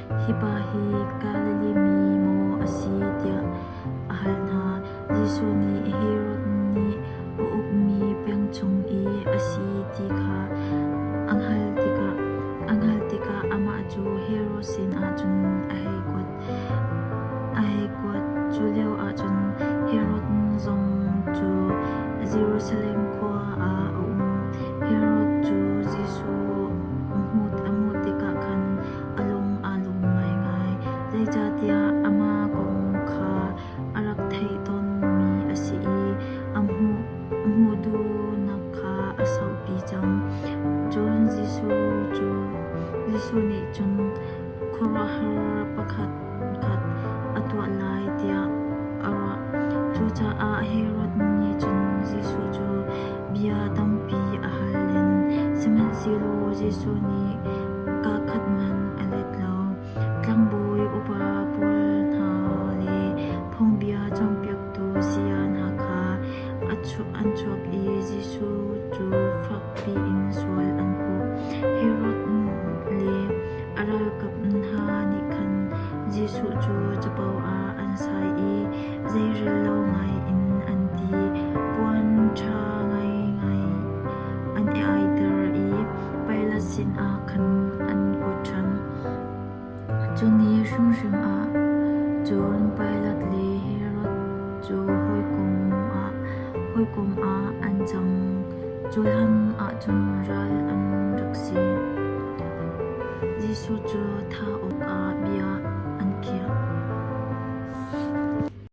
Hi pa hi Galilee mi maw a si tiah a hal hna. Jesuh nih Herod nih a ukmi peng chung i a si ti kha a hngalh tikah amah cu Herod sinah cun a hei kuat. A hei kuat. Cu lioah cun Herod zong cu Jerusalem khua ah a um. Herod cu Jesuh a hmuh tikah khan a lung aa lawm ngaingai, zeicahtiah amah kong kha a rak theih tawnmi a si i a hmuh duhnak kha a saupi cang. Cun Jesuh nih cun khuaruahhar pakhatkhat a tuah lai tiah a ruah. Cucaah Herod nih cun Jesuh cu bia tampi a hal len, sihmanhsehlaw Jesuh nih kaakhat hmanh a let lo. Tlangbawi upa pawl hna le phungbia cawnpiaktu saya hna kha an chuak i Jesuh cu fakpi in sual an puh. Herod le a ralkap hna nih khan Jesuh cu capo ah an sai i zeirello ngaiin an ti. Puan ṭha ngaingai an i aiter i Pilat sinah khan an kuat ṭhan. Cu ni hrimhrim ah cun Pilat le Herod cu hawikom ah an cang. Cu hlan ah cun ral an rak si. Jesuh cu thah awk.